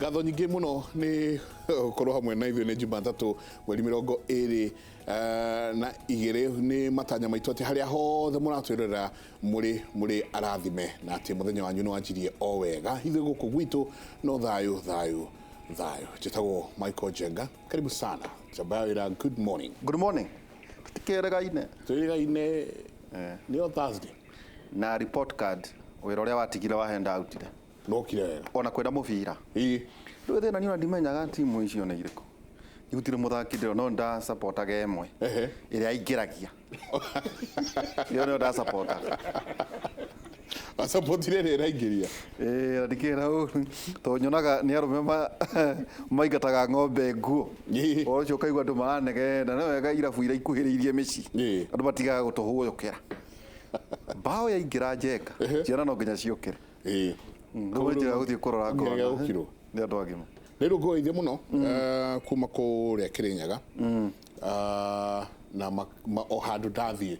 Ngatho nyingĩ mũno nĩ gũkorwo hamwe na ithuĩ. Nĩ Jumatatũ mweri 22. Nĩ matanya maitũ atĩ harĩa hothe mũratwĩrorera mũrĩ arathime na atĩ mũthenya wanyu nĩ wanjirie o wega. Ithuĩ gũkũ gwitũ no thayũ, thayũ, thayũ. Njĩtagwo Michael Njenga, karibu sana njamba ya wĩra. Good morning. Good morning. Tũtikĩrĩgaine. Twĩrĩgaine nĩ o Thursday. Na report card, wĩra ũrĩa watigire wa handout-re? Nokire wega. Ona kwĩna mũbira. Ĩĩ. Rĩu thĩna niĩ ona ndimenyaga timu icio nĩ irĩkũ. Gũtirĩ mũthaki ndĩrona, no ndasapotaga ĩmwe ĩrĩa aingĩragia. Ĩyo nĩyo ndasapotaga. Wasapotire ĩrĩa ĩraingĩria. Ĩĩ, na ndikĩra ũru tondũ nyonaga nĩ arũme maingataga ng'ombe nguo. Ũhoro ũcio ũkaigua andũ maranegena, no wega irabu iria ikuhĩrĩirie mĩciĩ andũ matigaga gũtũhũyũkĩra. Mbaũ yaingĩra Njenga, ciana no nginya ciũkĩre. Rĩu njĩra ya gũthiĩ kũrora Nginya ngona gũkirwo. Nĩ andũ agima. Nĩ rũngũithie mũno kuma kũrĩa Kĩrĩnyaga. Na o handũ ndathiĩ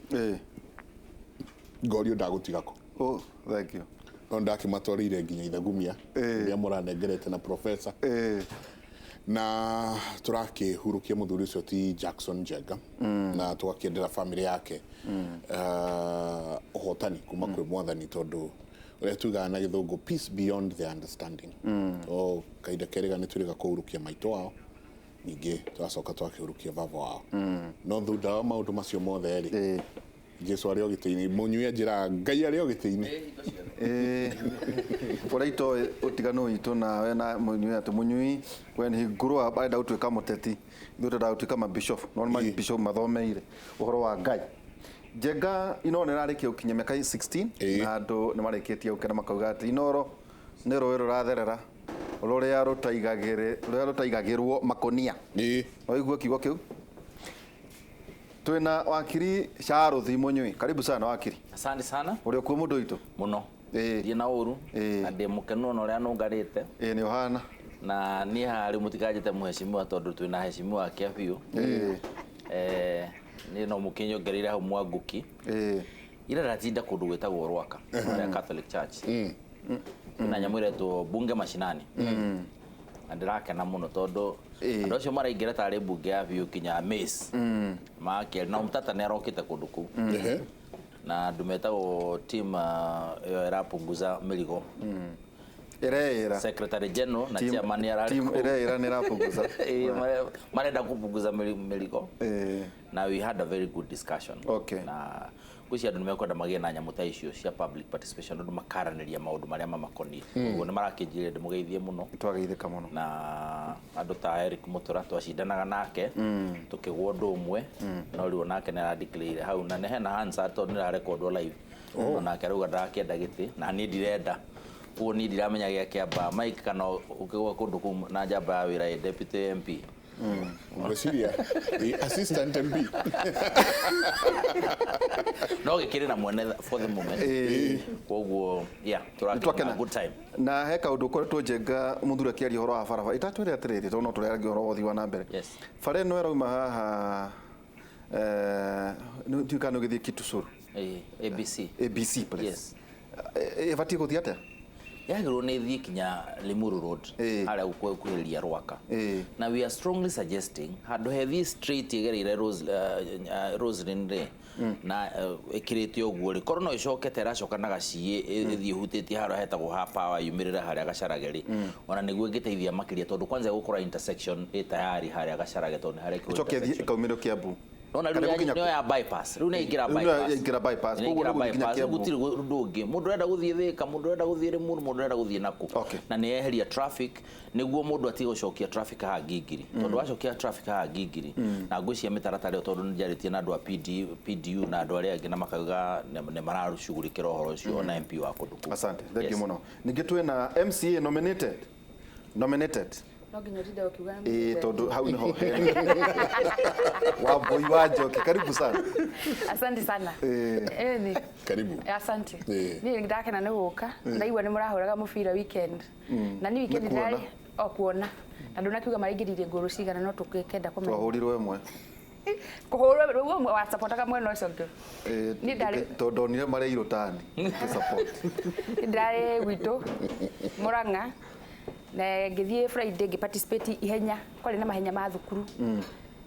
ngorio ndagũtiga kũ. Oh, thank you. No ndakĩmatwarĩire nginya Ithagumia rĩrĩa mũranengerete na professor. Na tũrakĩhurũkia mũthuri ũcio ti Jackson Njenga na tũgakĩendera family yake ũhotani kuma kwĩ Mwathani, tondũ ũrĩa tugaga na Gĩthũngũ, peace beyond the understanding. O kahinda kerĩga nĩ twĩrĩga kũhurukia maitũ wao, ningĩ tũracoka twakĩhurukia baba wao, no thutha wa maũndũ macio mothe rĩ, Jesu arĩ o gĩtĩ-inĩ. Mũnyui anjĩraga Ngai arĩ o gĩtĩ-inĩ. Ĩĩ. Ũrĩa itoĩ ũtiganu witũ nawe na mũnyui, atĩ mũnyui when he grow up arenda gũtuĩka mũteti, ithuĩ twendaga gũtuĩka mabishop, no nĩ mabishop mathomeire ũhoro wa Ngai. Njenga, Inooro nĩ ĩrarĩkia gũkinyia mĩaka 16 na andũ nĩ marĩkĩtie gũkena makauga atĩ Inooro nĩ rũĩ rũratherera rũrĩa rũtaigagĩrwo makũnia. Waigua kiugo kĩu? Twĩna wakiri Charũthi Mũnyui. Karibu sana, wakiri. Asante sana. Ũrĩ okuo mũndũ witũ? Mũno. Ndirĩ na ũru na ndĩ mũkenu ona ũrĩa nũngarĩte. Ĩĩ, nĩ ũhana. Na niĩ haha rĩu mũtikanjĩte mũheshimiwa tondũ twĩna heshimiwa kĩa biũ. Niĩ no mũkĩnyongereire hau Mwanguki. Ira ndatinda kũndũ gwĩtagwo Rwaka, kũrĩa Catholic Church. Kwĩna nyamũ ĩretwo bunge mashinani. Na ndĩrakena mũno tondũ andũ acio maraingĩra tarĩ mbunge ya biũ kinya Mace. Makĩaria na Omtata nĩ arokĩte kũndũ kũu. Na andũ metagwo team ĩyo ĩrapunguza mĩrigo. Ĩreĩra. Secretary General na chairman nĩ ararĩ Team kũu. ĩreĩra nĩ ĩrapunguza. Ĩĩ, marenda kupunguza mĩrigo. Na we had a very good discussion. Na ngwĩciria andũ nĩ mekwenda magĩe na nyamũ ta icio cia public participation, andũ makaranĩria maũndũ marĩa mamakoniĩ. Ũguo nĩ marakĩnjĩrire ndĩmũgeithie mũno. Twageithĩka mũno. Na andũ ta Eric Mũtũra twacindanaga nake tũkĩgwo ũndũ ũmwe, no rĩu onake nĩ aradeclare hau na nĩ hena Hansard tondũ nĩ ĩrarekondwo live. Onake arauga ndarakĩenda gĩtĩ na niĩ ndirenda. Koguo niĩ ndiramenya gĩa kĩamba Mike kana ũkĩgwa kũndũ kũu na njamba ya wĩra ĩ deputy MP. Ngwĩciria assistant MP. No gĩkĩrĩ na mwene for the moment. Koguo yeah, tũrakena. Twakena. Good time. Na he kaũndũ ũkoretwo Njenga mũthuri akĩaria ũhoro wa barabara itatwĩre atĩrĩrĩ, tondũ no tũreragia ũhoro wa ũthii wa na mbere. Bara ĩno ĩrauma haha, ndiũĩ kana nĩ ũgĩthiĩ Kitusuru. ABC. ABC place. Yes. Ĩbatiĩ gũthiĩ atĩa? Yagĩrĩirwo nĩ ĩthiĩ kinya Limuru Road harĩa gũkuhĩrĩria Rwaka. Na we are strongly suggesting handũ hethiĩ straight ĩgereire Roslyn rĩ, na ĩkĩrĩte ũguo rĩ, korwo no ĩcoke ta ĩracoka na gaciĩ ĩthiĩ ĩhutĩtie harĩa hetagwo ha power yumĩrĩre harĩa Gacarage rĩ, ona nĩguo ĩngĩteithia makĩria tondũ kwanza ĩgũkora intersection ĩ tayari harĩa Gacarage tondũ nĩ harekĩrwo Ĩcoke ĩthiĩ intersection. ĩkaumĩre Kiambu. Nona Kana rĩu gũkinya nĩyo ya bypass. Rĩu nĩ yaingĩra Rĩu nĩyo bypass. yaingĩra bypass. Nĩ Koguo yaingĩra nĩ gũthiĩ nginya bypass. Kiambu. Gũtirĩ ũndũ ũngĩ. Mũndũ ũrenda gũthiĩ Thĩka, mũndũ ũrenda gũthiĩ Limuru, mũndũ ũrenda gũthiĩ nakũ. Na nĩ yeheria traffic nĩguo mũndũ atige gũcokia traffic haha Ngingiri. Tondũ wacokia traffic haha Ngingiri, na ngwĩciria mĩtaratara ĩyo tondũ nĩ njarĩtie na andũ a PD, PDU na andũ arĩa angĩ na makauga nĩ maracugurikĩra ũhoro ũcio ona MP wa kũndũ kũu. Asante. Thank you Yes. mũno. Ningĩ twĩna MCA nominated. Nominated. No nginya ũtinde ũkiuga Ĩĩ, tondũ hau nĩho hena Wambui wa Njoki. Karibu sana. Asante sana. Ĩni. Karibu. Asante. Niĩ ndakena nĩ gũka. Ndaigua nĩ mũrahũraga mũbira weekend. Na niĩ weekend Nĩ kuona. ndarĩ o kuona. Na ndũnakiuga maraingĩririe ngũrũ cigana, no tũkĩenda kũmenya. Twahũrirwo ĩmwe. Kũhũrwo rĩu wasapotaga mwena ũcio ũngĩ. Niĩ ndarĩ Tondũ ndonire marĩ irũtani. Ngĩ support. Ndarĩ gwitũ Murang'a. Na ngĩthiĩ Friday ngĩ participate ihenya, kwarĩ na mahenya ma thukuru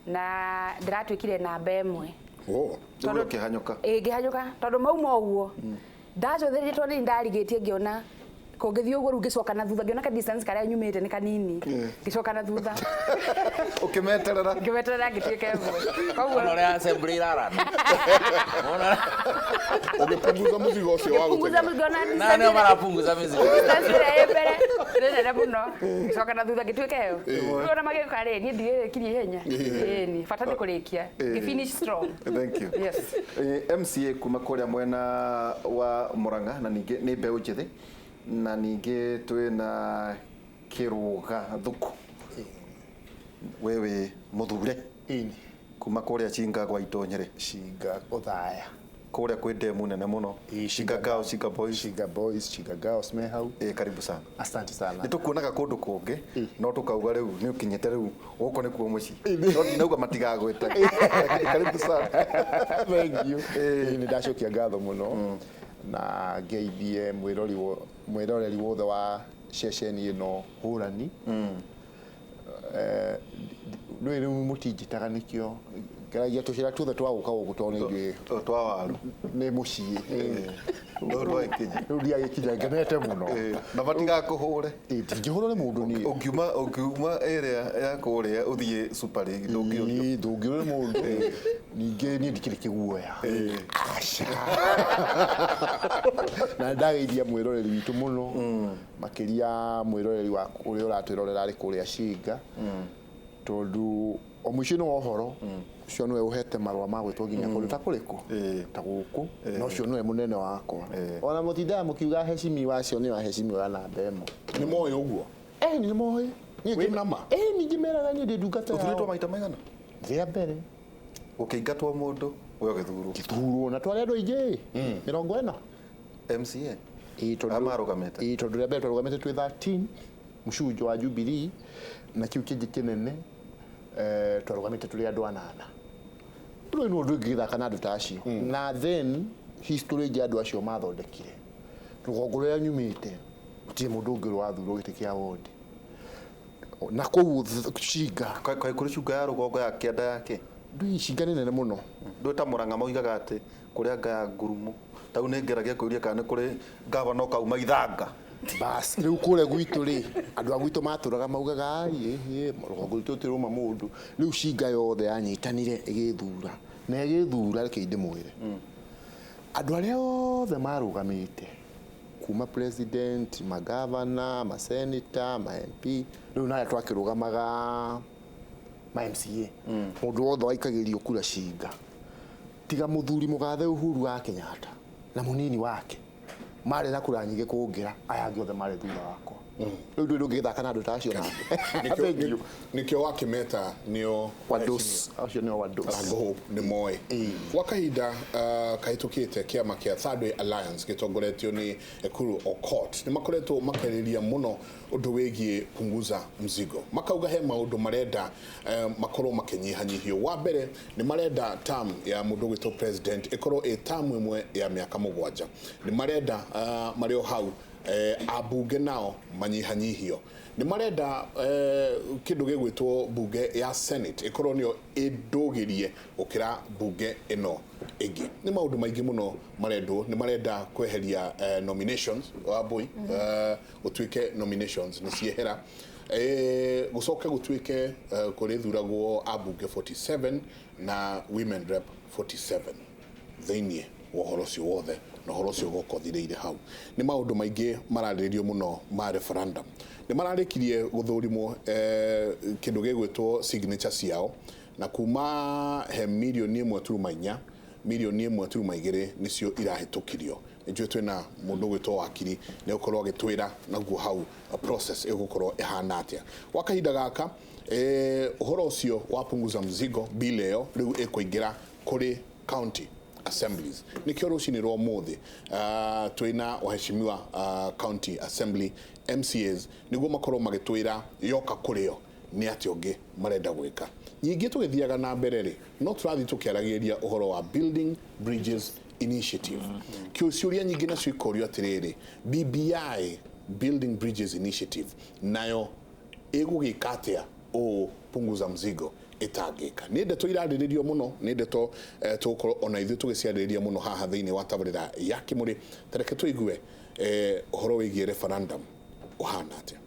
na ndĩratuĩkire namba 1. Oh. Rĩu ũkĩhanyũka. Ĩĩ, ngĩhanyũka tondũ mauma ũguo ndacũthĩrĩrie, tondũ nĩ ndarigĩtie, ngĩona kũngĩthiĩ ũguo rĩu ngĩcoka na thutha, ngĩona ka distance karĩa nyumĩte nĩ kanini, ngĩcoka na thutha. Ũkĩmeterera. Ngĩmeterera ngĩtuĩka 1. Koguo Ona ũrĩa assembly irarana. Ona Ũgĩpunguza mũzigo ũcio wa ngĩpunguza gũteng'era. ngĩona na nĩo distance marapunguza mizigo. distance ĩrĩa ĩ mbere nĩ nene mũno, ngĩcoka na thutha ngĩtuĩka ĩyo. Rĩu ona magĩũka rĩ, niĩ ndigĩrĩkirie ihenya. Ĩni bata nĩ kũrĩkia, ngĩ finish strong. Thank you. Yes. MCA kuma kũrĩa mwena wa Murang'a, na ningĩ nĩ mbeũ njĩthĩ, na ningĩ twĩna Kĩrũga Thuku, we wĩ mũthure Ĩni. kuma kũrĩa Chinga gwa Itonyere. Shinga Othaya. Kũrĩa kwĩ ndemu nene mũno. Ĩĩ, Shinga Girls, Shinga Boys. Shinga Boys, Shinga Girls me hau. Karibu sana. Asante sana. Nĩ tũkuonaga kũndũ kũngĩ, no tũkauga rĩu nĩ ũkinyĩte, rĩu gũkũ nĩkuo mũciĩ, no ndinauga matigagwĩta. Karibu sana. Thank you. Ĩĩ, nĩ ndacokia ngatho mũno na ngeithie mwĩroreri wothe wa ceceni ĩno hũrani. Nĩ rĩu mũtinjĩtaga, nĩkĩo ngeragia tũcĩra tuothe twa gũka gũkũ tondũ nĩ njũĩ Twa waru. Nĩ mũciĩ. Rĩu ndwagĩkinya. Rĩu ndiagĩkinya ngenete mũno. Na matigakũhũre. Ĩĩ, ndingĩhũrwo nĩ mũndũ niĩ. Ũngiuma ĩrĩa ya kũrĩa ũthiĩ Super League ndũngĩũrio. Ĩĩ, ndũngĩũrwo nĩ mũndũ. Ningĩ niĩ ndikĩrĩ kĩguoya, aca, na nĩndageithia mwĩroreri witũ mũno, makĩria mwĩroreri wa ũrĩa ũratwĩrorera arĩ kũrĩa Cinga, tondũ o mũico-inĩ wa ũhoro ũcio nĩwe ũhete marũa ma gwĩtwo nginya kũndũ ta kũrĩkũ ta gũkũ, na ũcio nĩwe mũnene wakwa. Ona mũtindaga mũkiuga heshimiwa, acio nĩo aheshimiwa namba 1. Nĩ moĩ ũguo? Ĩ, nĩ moĩ. Wĩ nama? Ĩ, ningĩ meraga niĩ ndĩ ndungata Ũthurĩtwo yao. maita maigana? Rĩa mbere. Gũkĩingatwo mũndũ, we ũgĩthurwo. Ngĩthurwo na twarĩ andũ aingĩ, 40. MCA. Ĩĩ, tondũ Arĩa marũgamĩte? Ĩĩ, tondũ rĩa mbere twarũgamĩte twĩ 13, mũcunjo wa Jubilee, na kĩu kĩngĩ kĩnene twarũgamĩte tũrĩ andũ anana. Rĩu nĩ ũndũ ũngĩgĩthaka na andũ ta acio, na then history ĩngĩ andũ acio mathondekire rũgongo rũrĩa nyumĩte, gũtirĩ mũndũ ũngĩ wathurwo gĩtĩ kĩa wodi na kũu Cinga. Kaĩ kũrĩ cunga ya rũgongo ya kĩanda yake? Ndui, Cinga nĩ nene mũno. Ndũĩ ta Mũrang'a moigaga atĩ kũrĩa nga ya ngurumo tau nĩ ngeragia kũria kana nĩ kũrĩ gavana ũkauma ithanga. Bas, rĩu kũrĩa gwitũ rĩ, andũ a gwitũ matũraga maugaga ai ĩ rũgongo rwitũ rũtirũma mũndũ. Rĩu Cinga yothe yanyitanire ĩgĩthura na ĩgĩthura. Reke ndĩmwĩre, andũ arĩa othe marũgamĩte kuma president, magavana, masenata, ma MP, rĩu narĩa twakĩrũgamaga ma MCA, mũndũ wothe waikagĩrio kura Cinga tiga mũthuri mũgathe Uhuru wa Kenyatta na mũnini wake marĩ na kura nyingĩ kũngĩra, aya angĩ othe marĩ thutha wakwa. Rĩu ndũĩ ndũngĩgĩthaka na andũ ta acio nake. Thank you. Nĩkĩo wakĩmeta nĩo Wados, acio nĩo wados. Rango nĩ moĩ gwa kahinda kahĩtũkĩte kĩama kĩa Third Way Alliance gĩtongoretio nĩ Ekuru Aukot nĩ makoretwo makĩarĩria mũno ũndũ wĩgiĩ punguza mzigo, makauga he maũndũ marenda makorwo makĩnyihanyihio. Wa mbere, nĩ marenda term ya mũndũ ũgwĩtwo president ĩkorwo ĩ term ĩmwe ya mĩaka 7. Nĩ marenda marĩ o hau ambunge nao manyihanyihio. Nĩ marenda kĩndũ gĩgwĩtwo bunge ya Senate ĩkorwo nĩyo ĩndũgĩrie gũkĩra bunge ĩno ĩngĩ. Nĩ maũndũ maingĩ mũno marendwo. Nĩ marenda kweheria nominations wambui, gũtuĩke nominations nĩ ciehera, gũcoke gũtuĩke kũrĩthuragwo ambunge 47 na women rep 47 thĩinĩ wa ũhoro ũcio wothe, na ũhoro ũcio ũgoka ũthirĩire hau. Nĩ maũndũ maingĩ mararĩrĩrio mũno ma referendum. Nĩ mararĩkirie gũthũrimwo kĩndũ gĩgwĩtwo signature ciao, na kuma he 1.4 mirioni, 1.2 mirioni nĩcio irahĩtũkirio. Nĩnjũĩ twĩna mũndũ ũgwĩtwo wakiri, nĩ ũkorwo agĩtwĩra naguo hau process ĩgũkorwo ĩhana atĩa gwa kahinda gaka. Ũhoro ũcio wa punguza mzigo bill ĩyo rĩu ĩkũingĩra kũrĩ county assemblies. Nĩkĩo rũcinĩ rwa ũmũthĩ twĩna waheshimiwa county assembly MCAs nĩguo makorwo magĩtwĩra yoka kũrĩo nĩ atĩa ũngĩ marenda gwĩka. Nyingĩ tũgĩthiaga na mbere rĩ, no tũrathiĩ tũkĩaragĩrĩria ũhoro wa Building Bridges Initiative. Ciũria nyingĩ nacio ikorio atĩrĩrĩ, BBI Building Bridges Initiative nayo ĩgũgĩka atĩa ũũ punguza mzigo ĩtangĩka. Nĩ ndeto irarĩrĩrio mũno, nĩ ndeto tũgũkorwo ona ithuĩ tũgĩciarĩrĩria mũno haha thĩinĩ wa tabarĩra ya Kĩmũrĩ. Tareke tũigue ũhoro wĩgiĩ referendum ũhana atĩa.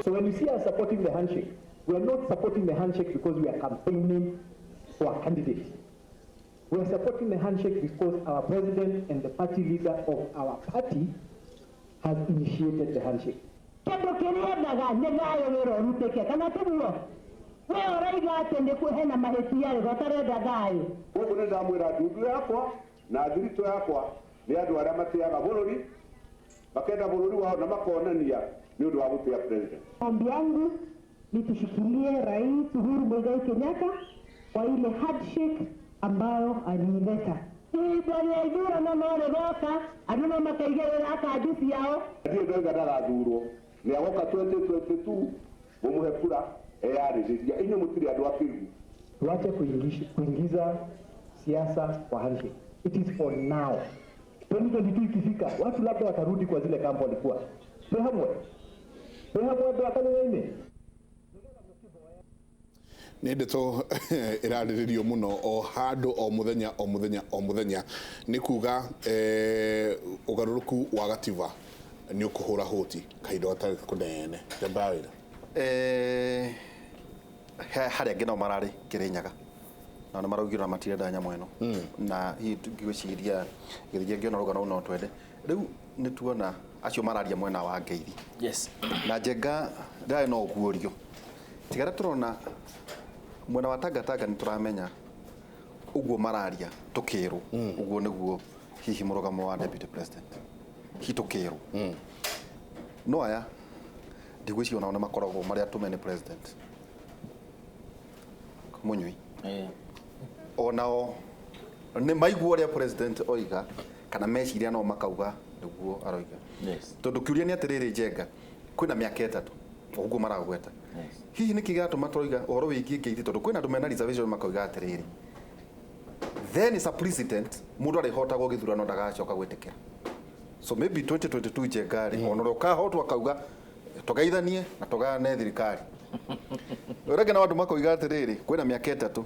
So when you see us supporting the handshake, we are not supporting the handshake because we are campaigning for a candidate. We are supporting the handshake because our president and the party leader of our party has initiated the handshake. Kĩndũ kĩrĩa endaga nĩ thayũ wĩra ũrutĩke kana tiguo? We ũraiga atĩ nĩ hena mahĩtia rĩ ũtarenda thayũ. Koguo nĩ ndamwĩra ndundu yakwa na thiritũ yakwa nĩ andũ arĩa matĩaga bũrũri, makenda bũrũri wao na makonania nĩ ũndũ wa gũtĩa president. Ombi yangu ni tushikilie Rais Uhuru Muigai Kenyatta kwa ile handshake ambayo aliileta. Ihinda rĩa ithurano no rĩgoka, andũ no makaigĩrĩra kanjũ ciao. Ndiĩ ndoiga ndagathurwo, nĩ agoka 2022 mũmũhe kura eyarĩrĩria. Inyuĩ mũtirĩ andũ akĩgu. Tuache kuingiza siasa kwa handshake. It is for now. 2022 ikifika, watu labda watarudi kwa zile kampo walikuwa. Twĩ hamwe. Twĩ hamwe andũ a kanitha-inĩ. Nĩ ndeto ĩrarĩrĩrio mũno o handũ o mũthenya o mũthenya o mũthenya, nĩ kuga ũgarũrũku wa gatiba nĩ ũkũhũra hũti kahinda gatarĩ kũnene. Njamba wĩra. Harĩa angĩ nao mararĩ Kĩrĩnyaga nao nĩ maraugire ona matirenda nyamũ ĩno, na hihi ngĩciria gĩthiĩ ngĩona rũgano rũu no twende. Rĩu nĩ tuona acio mararia mwena wa Ngeithi. Yes. Na Njenga ndarĩ no ũguũrio. Tiga tũrona mwena wa Tangatanga nĩ tũramenya ũguo mararia tũkĩrwo, ũguo nĩguo hihi mũrũgamo wa deputy president hihi tũkĩrwo. No aya ndigwĩciria onao nĩ makoragwo marĩ atũme nĩ president Mũnyui. Onao nĩ maigua ũrĩa president oiga kana meciria no makauga nĩguo aroiga. Yes. Tondũ kĩũria nĩ atĩrĩrĩ Njenga, kwĩna mĩaka 3 ũguo maragweta. Yes. Hihi nĩkĩ gĩratũma tũroiga ũhoro wĩgiĩ Ngeithi? Tondũ kwĩna andũ mena reservation makauga atĩrĩrĩ, then as a president mũndũ arĩhotagwo gĩthurano ndagacoka gwĩtĩkĩra. So maybe 2022 Njenga rĩ, ona ũrĩa ũkahotwo akauga tũgeithanie na tũgayane thirikari. Ũrĩa na andũ makoiga atĩrĩrĩ, kwĩna mĩaka 3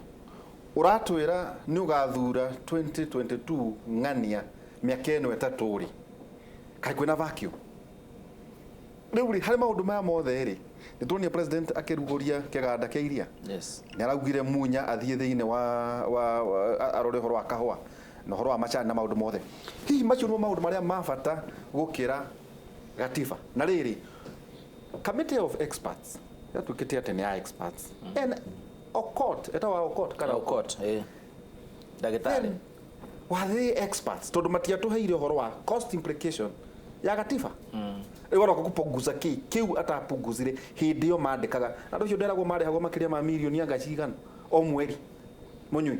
ũratwĩra nĩ ũgathura 2022 ng'ania mĩaka ĩno 3 rĩ, kaĩ kwĩna vacuum? Rĩu rĩ, harĩ maũndũ maya mothe rĩ, nĩ tuonire president akĩrugũria kĩganda kĩa iria. Yes. Nĩ araugire Munya athiĩ thĩinĩ wa arore ũhoro wa kahũa na ũhoro wa macani na maũndũ mothe. Hihi macio nĩmo maũndũ marĩa ma bata gũkĩra gatiba? Na rĩrĩ, committee of experts yatuĩkĩte atĩ nĩ ya experts. And Okot, ĩtagwo Okot kana Okot, ndagĩtarĩ. Were they experts? Tondũ matiatũheire ũhoro wa cost implication ya gatiba. Rĩu aroka kũpunguza kĩ kĩu atapunguzire hĩndĩ ĩyo mandĩkaga. Andũ acio nderagwo marĩhagwo makĩria ma mirioni anga cigana o mweri. Mũnyui.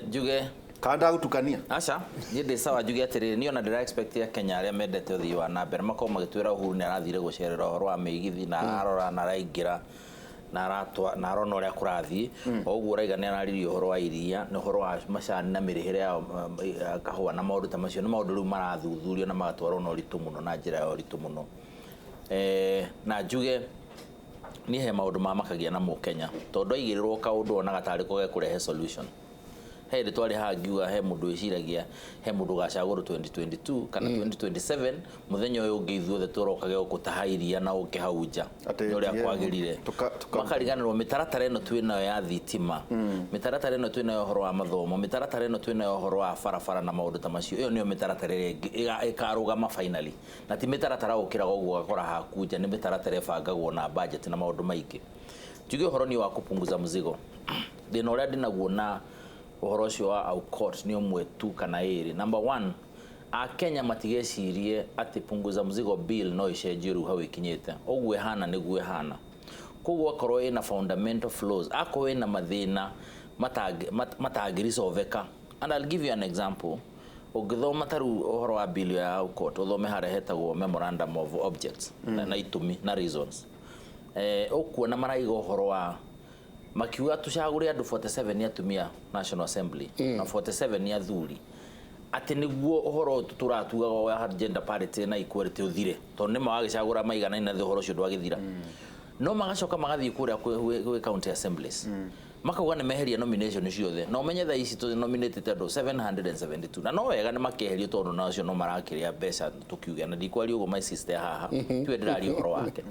Njuge kana ndagũtukania? Aca, niĩ ndĩ sawa. Njuge atĩrĩrĩ, niĩ ona ndĩra expect ya Kenya arĩa mendete ũthii wa na mbere makorwo magĩtwĩra Uhuru nĩ arathire gũcerera ũhoro wa mĩgithi na ararora na araingĩra na aratwa na arona ũrĩa kũrathiĩ. O ũguo ũraiga nĩ araririe ũhoro wa iria na ũhoro wa macani na mĩrĩhĩre ya kahũa na maũndũ ta macio. Nĩ maũndũ rĩu marathuthurio na magatwarwo na ũritũ mũno na njĩra ya ũritũ mũno. Na njuge niĩ he maũndũ mamakagia na Mũkenya tondũ aigĩrĩrwo kaũndũ onaga tarĩ ko gekũrehe solution. He hĩndĩ twarĩ haha ngiuga he mũndũ wĩciragia he mũndũ ũgacagũrwo 2022 kana 2027, mũthenya ũyũ ũngĩ ithuothe tũrokage gũkũtaha iria na ũke hau nja Atĩ nĩ ũrĩa tie- kwagĩrire. Makariganĩrwo mĩtaratara ĩno twĩnayo ya thitima, mĩtaratara ĩno twĩnayo ũhoro wa mathomo, mĩtaratara ĩno twĩnayo ũhoro wa barabara na maũndũ ta macio. Ĩyo nĩyo mĩtaratara ĩrĩa ĩkarũgama finally, na ti mĩtaratara ũkĩraga ũguo ũgakora haku nja, nĩ mĩtaratara ĩbangagwo na budget na maũndũ maingĩ. Njuge ũhoro nĩ wa kupunguza mzigo, thĩna ũrĩa ndĩnaguo na ũhoro ũcio wa Aukot nĩ ũmwe tu kana ĩrĩ. Number one, Akenya matigecirie atĩ punguza mzigo bill no ĩcenjio rĩu hau ĩkinyĩte ũguo ĩhana nĩguo ĩhana. Koguo akorwo ĩna fundamental flaws, akorwo ĩna mathĩna Matangĩricoveka. And I'll give you an example. Ũngĩthoma ta rĩu ũhoro wa bill ya Aukot, ũthome harĩa hetagwo memorandum of objects na itũmi na reasons, ũkuona maraiga ũhoro wa makiuga tũcagũre andũ 47 nĩ atumia National Assembly na 47 nĩ athuri, atĩ nĩguo ũhoro ũyũ tũratugaga wa gender parity na equality ũthire, tondũ nĩ mawagĩcagũra maiganaine na ũhoro ũcio ndwagĩthira. No magacoka magathiĩ kũrĩa gwĩ county assemblies, makauga nĩ meheria nomination ciothe, na ũmenye thaa ici tũ nominated andũ 772, na no wega nĩ makeherio, tondũ nacio no marakĩrĩa mbeca tũkiuge, na ndikwaria ũguo my sister haha tiwe ndĩraria ũhoro wake.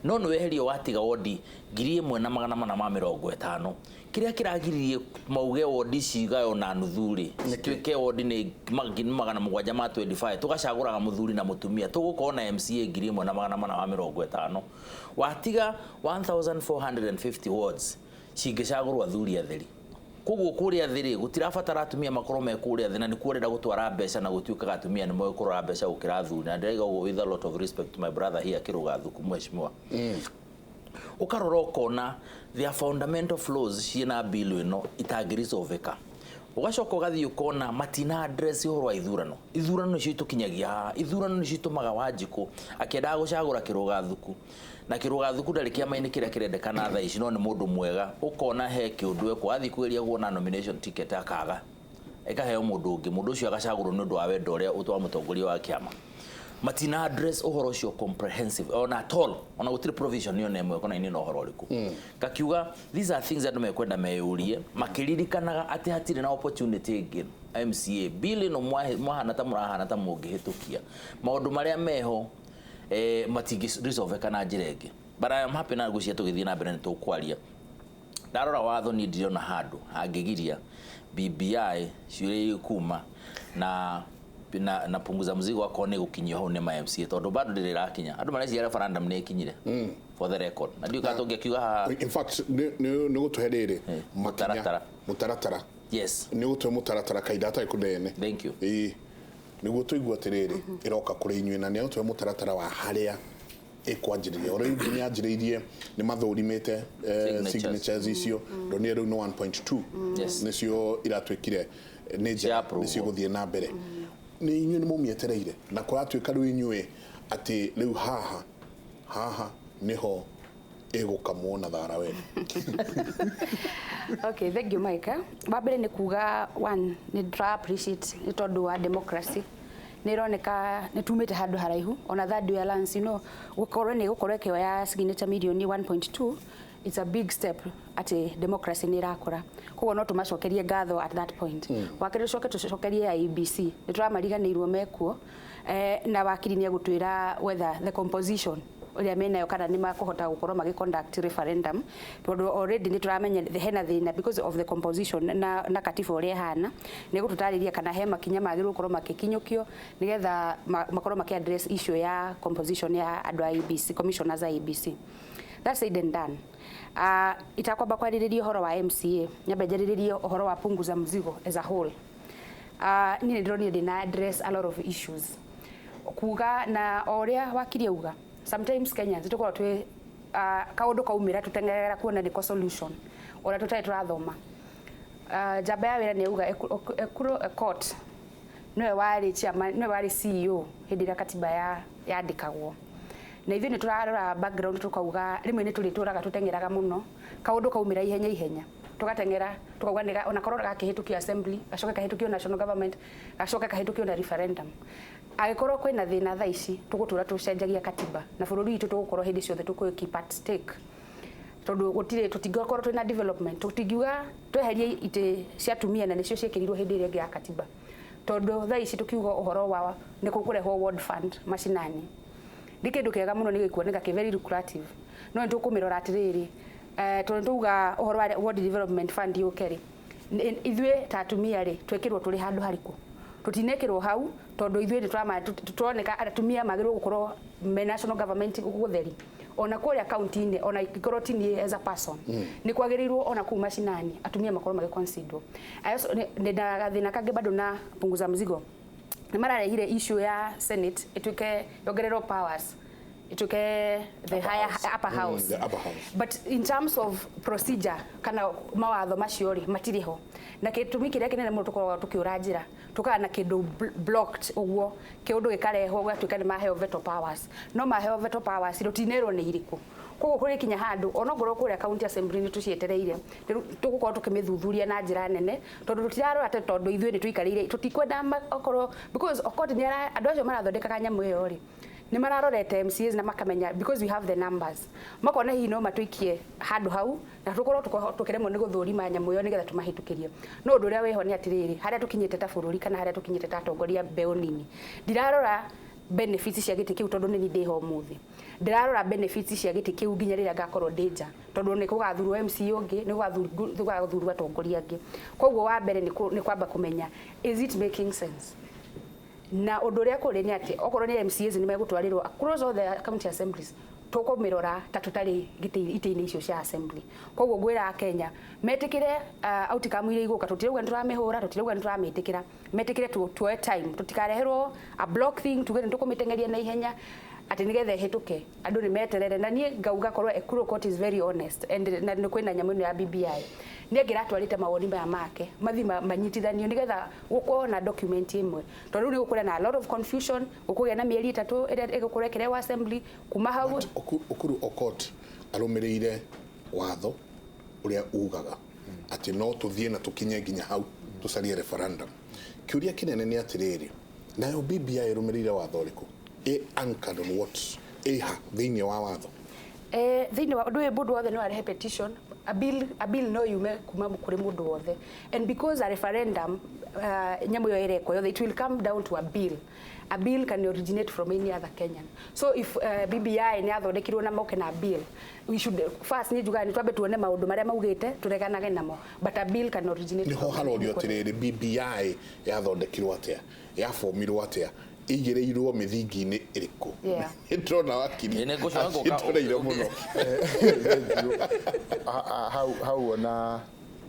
No nĩ weherio, watiga wondi 1450. Kĩrĩa kĩragiririe mauge wondi cigayo na nuthu rĩ, cituĩke wondi nĩ 725 ma 25, tũgacagũraga mũthuri na mũtumia, tũgũkorwo na MCA 1450, watiga 1450 wards cingĩcagũrwo athuri atheri. Koguo kũrĩa thĩ rĩ, gũtirabatara atumia makorwo me kũrĩa thĩ, na nĩkuo ũrenda gũtwara mbeca, na gũtuĩkaga atumia nĩ moĩ kũrora mbeca gũkĩra athuri. Na ndĩraiga ũguo with a lot of respect to my brother here, Kĩrũga Thuku, mheshimiwa. Ũkarora ũkona there are fundamental flaws ciĩna bill ĩno itangĩresolveka. Ũgacoka ũgathiĩ ũkona matina address ũhoro wa ithurano. Ithurano nĩcio itũkinyagia haha. Ithurano nĩcio itũmaga Wanjikũ akĩendaga gũcagũra Kĩrũga Thuku, na Kĩrũga Thuku ndarĩ kĩama-inĩ kĩrĩa kĩrendekana thaa ici, no nĩ mũndũ mwega. Ũkona he kĩũndũ ekwo, athiĩ kũgeria kuona nomination ticket akaga, ĩkaheo mũndũ ũngĩ, mũndũ ũcio agacagũrwo nĩ ũndũ wa wendo ũrĩa wa mũtongoria wa kĩama. Matina address ũhoro ũcio comprehensive ona at all, ona gũtirĩ provision yona ĩmwe ĩkonainie na ũhoro ũrĩkũ. Ngakiuga these are things andũ mekwenda meyũrie makĩririkanaga atĩ hatirĩ na opportunity ĩngĩ. MCA, bill ĩno mwahana ta mũrahana ta mũngĩhĩtũkia, maũndũ marĩa meho matingĩresolveka na njĩra ĩngĩ. But I am happy na ngwĩciria tũgĩthiĩ na mbere nĩ tũkwaria. Ndarora watho, niĩ ndirona handũ hangĩgiria BBI ciũria ikuma na punguza mzigo akorwo nĩ gũkinyio hau nĩ ma MCA, tondũ bado ndĩrĩ ĩrakinya. Andũ mareciria referendum nĩ ĩkinyire, for the record, na ndiũĩ kana tũngĩkiuga haha. In fact, nĩ gũtũhe rĩrĩ makinya. Mũtaratara. Mũtaratara. Yes. Nĩ gũtũhe mũtaratara kahinda hatarĩ kũnene. Thank you. Ĩĩ, nĩguo tũigua atĩrĩrĩ ĩroka kũrĩ inyuĩ, na nĩ agũtũhe mũtaratara wa harĩa ĩkwanjĩrĩria. O rĩu nĩ yanjĩrĩirie, nĩ mathũrimĩte Signatures. Signatures icio ndonire rĩu nĩ 1.2 nĩcio iratuĩkire nĩ njega. Cia approval. Nĩcio gũthiĩ na mbere. Nĩ inyuĩ nĩ mũmĩetereire, na kũratuĩka rĩu inyuĩ atĩ rĩu haha nĩho ĩgũkamwo na thara wene. Okay, thank you, Mike. Wa mbere nĩ kuga one, nĩ ndĩra appreciate nĩ tondũ wa democracy nĩ ĩroneka nĩ tumĩte handũ haraihu, ona third way alliance, gũkorwo nĩ gũkorwo ĩkĩoya signature mirioni 1.2, it's a big step atĩ democracy nĩ ĩrakũra. Koguo no tũmacokerie ngatho at that point. Wa kerĩ, tũcoke tũcokerie IEBC, nĩ tũramariganĩirwo mekuo, na wakiri nĩ egũtwĩra whether the composition ũrĩa menayo kana nĩ makũhota gũkorwo magĩ conduct referendum, tondũ already nĩ tũramenya hena thĩna because of the composition na katiba ũrĩa ĩhana. Nĩ gũtũtarĩria kana he makinya magĩrĩirwo gũkorwo magĩkinyũkio nĩgetha makorwo makĩ address issue ya composition ya andũ a IEBC, commissioners a IEBC. That said and done, itakwamba kwarĩrĩria ũhoro wa MCA, nyambe njarĩrĩrie ũhoro wa punguza mzigo as a whole. Niĩ nĩ ndĩronire ndĩna address a lot of issues kuga na o ũrĩa wakiri auga, sometimes Kenyans tũkoragwo twĩ kaũndũ kaumĩra tũteng'erera kuona nĩko solution ũrĩa tũtarĩ tũrathoma. Njamba ya wĩra nĩ auga Ekuro Court nĩwe warĩ chairman, nĩwe warĩ CEO hĩndĩ ĩrĩa katiba ya yandĩkagwo, na ithuĩ nĩ tũrarora background tũkauga rĩmwe nĩ tũrĩtũraga tũteng'eraga mũno, kaũndũ kaumĩra ihenya ihenya tũgateng'era tũkauga nĩ ona korwo gakĩhĩtũkio assembly, gacoke kahĩtũkio national government, gacoke kahĩtũkio na referendum. Angĩkorwo kwĩna thĩna thaa ici tũgũtũra tũcenjagia katiba na bũrũri witũ, tũgũkorwo hĩndĩ ciothe tũkũ keep at stake, tondũ gũtirĩ tũtingĩkorwo twĩna development. Tũtingiuga tweherie itĩ cia atumia na nĩcio ciĩkĩrirwo hĩndĩ ĩrĩa ĩngĩ ya katiba, tondũ thaa ici tũkiuga ũhoro wa nĩ kũrehwo ward fund macinani nĩ kĩndũ kĩega mũno, nĩ gĩkuoneka kĩ very lucrative, no nĩ tũkũmĩrora atĩrĩrĩ, tondũ tauga ũhoro wa ward development fund yũke rĩ, ithuĩ ta atumia rĩ, twĩkĩrwo tũrĩ handũ harĩkũ? Tũtinekĩrwo hau, tondũ ithuĩ nĩ tũroneka atumia magĩrĩirwo gũkorwo me national government gũtheri, ona kũrĩa kaunti-inĩ, ona ingĩkorwo ti niĩ as a person, nĩ kwagĩrĩirwo ona kũu macinani atumia makorwo magĩconsiderwo. Nĩ na gathĩna kangĩ bado na punguza mzigo, nĩ mararehire issue ya senate ĩtuĩke yongererwo powers. ituke the higher upper house. The upper house. But in terms of procedure kana mawatho macio rĩ, matirĩ ho, na gĩtũmi kĩrĩa kĩnene mũno tũkoragwo tũkĩũra njĩra tũkaga na kĩndũ blocked ũguo, kĩũndũ gĩkarehwo gĩgatuĩka nĩ maheo veto powers, no maheo veto powers rũtinerwo nĩ irĩkũ. Koguo kũrĩ kinya handũ onokorwo kũrĩa county assembly nĩ tũcietereire, rĩu tũgũkorwo tũkĩmĩthuthuria na njĩra nene, tondũ tũtirarora atĩ tondũ ithuĩ nĩ tũikarĩire tũtikwenda okorwo because Okot nĩ andũ acio marathondekaga nyamũ ĩyo rĩ, nĩ mararorete MCAs na makamenya because we have the numbers, makona hihi no matũikie handũ hau na tũkorwo tũkĩremwo nĩ gũthũrima nyamũ ĩyo nĩgetha tũmahĩtũkĩrie. No ũndũ ũrĩa wĩho nĩ atĩrĩrĩ, harĩa tũkinyĩte ta bũrũri kana harĩa tũkinyĩte ta atongoria mbeũ nini, ndirarora benefits cia gĩtĩ kĩu tondũ nĩ niĩ ndĩho ũmũthĩ, ndĩrarora benefits cia gĩtĩ kĩu nginya rĩrĩa ngakorwo ndĩ nja, tondũ nĩ gũgathurwo MC ũngĩ, nĩ gũgathurwo atongoria angĩ. Koguo wa mbere nĩ kwamba kũmenya, is it making sense? Na ũndũ ũrĩa kũrĩ nĩ atĩ okorwo nĩ MCAs nĩ megũtwarĩrwo across all the county assemblies, tũkũmĩrora ta tũtarĩ itĩ-inĩ icio cia assembly. Koguo ngwĩra Kenya metĩkĩre outcome iria igũka, tũtirauga nĩ tũramĩhũra, tũtirauga nĩ tũramĩtĩkĩra, metĩkĩre tuoe time, tũtikareherwo a block thing tuge nĩ tũkũmĩteng'eria na ihenya atĩ nĩgetha ĩhĩtũke. Andũ nĩ meterere, na niĩ ngauga korwo Ekuru Aukot is very honest and na nĩ kwĩna nyamũ ĩno ya BBI, nĩ angĩratwarĩte mawoni maya make mathi manyitithanio nĩgetha gũkorwo na document ĩmwe, tondũ rĩu nĩ gũkũrĩa na a lot of confusion, gũkũgĩa na mĩeri 3 ĩrĩa ĩgũkorwo ĩkĩrehwo assembly kuma hau. But Ukuru Okot arũmĩrĩire watho ũrĩa ugaga atĩ no tũthiĩ na tũkinye nginya hau tũcarie referendum. Kĩũria kĩnene nĩ atĩrĩrĩ, nayo BBI ĩrũmĩrĩire watho ũrĩkũ? Ĩ anchored on what? Ĩha thĩinĩ wa watho? Thĩinĩ wa ũndũ ũyũ, mũndũ wothe no arehe petition, a bill no yume kuma kũrĩ mũndũ wothe, and because a referendum nyamũ ĩyo ĩrekwo yothe, it will come down to a bill. A bill can originate from any other Kenyan. So if BBI nĩ yathondekirwo na moke na bill, we should first, nĩ njugaga nĩ twambe tuone maũndũ marĩa maugĩte tũreganage namo, but a bill can originate Nĩho from harorio anybody. atĩrĩrĩ, BBI yathondekirwo atĩa, yabomirwo atĩa, ĩigĩrĩirwo mĩthingi-inĩ ĩrĩkũ? Nĩ ndĩrona wakiri Ĩ, nĩ ngũcoka ngũka- akĩndoreire mũno. Hau ona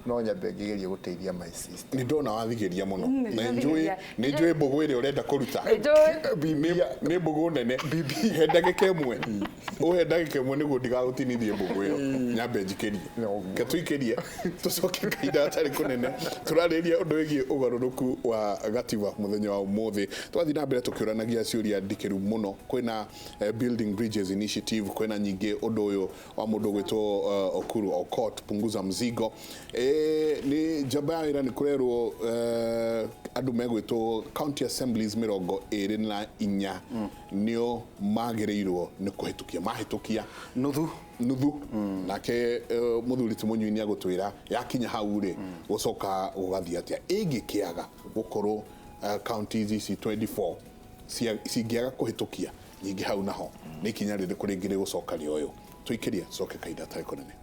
no nyambe ngĩgerie gũteithia my sister. Nĩ ndona wathigĩria mũno na njũĩ Nĩndathigĩria. nĩ njũĩ mbũgũ ĩrĩa ũrenda kũruta. Nĩnjũĩ. Nĩ mbũgũ nene. He ndagĩka ĩmwe, ũhe ndagĩka ĩmwe nĩguo ndigagũtinithie mbũgũ ĩyo, nyambe njikĩrie. Noguo. Ke tũikĩrie tũcoke kahinda gatarĩ kũnene. Tũrarĩrĩria ũndũ wĩgiĩ ũgarũrũku wa gatiba mũthenya wa ũmũthĩ. Twathiĩ na mbere tũkĩũranagia ciũria ndikĩru mũno. Kwĩna Building Bridges Initiative, kwĩna nyingĩ ũndũ ũyũ wa mũndũ ũgwĩtwo Okuru Okot, punguza mzigo. Nĩ njamba ya wĩra nĩ kũrerwo andũ megwĩtwo county assemblies 24 nĩo magĩrĩirwo nĩ kũhĩtũkia, mahĩtũkia Nuthu. Nuthu. Nake mũthuri ti Mũnyui nĩ agũtwĩra yakinya hau rĩ, gũcoka gũgathiĩ atĩa ĩngĩkĩaga gũkorwo counties ici 24 cingĩaga kũhĩtũkia. Nyingĩ hau naho nĩ ikinya rĩrĩkũ rĩngĩ rĩgũcoka rĩoywo? Tũikĩrie, coke kahinda gatarĩ kũnene.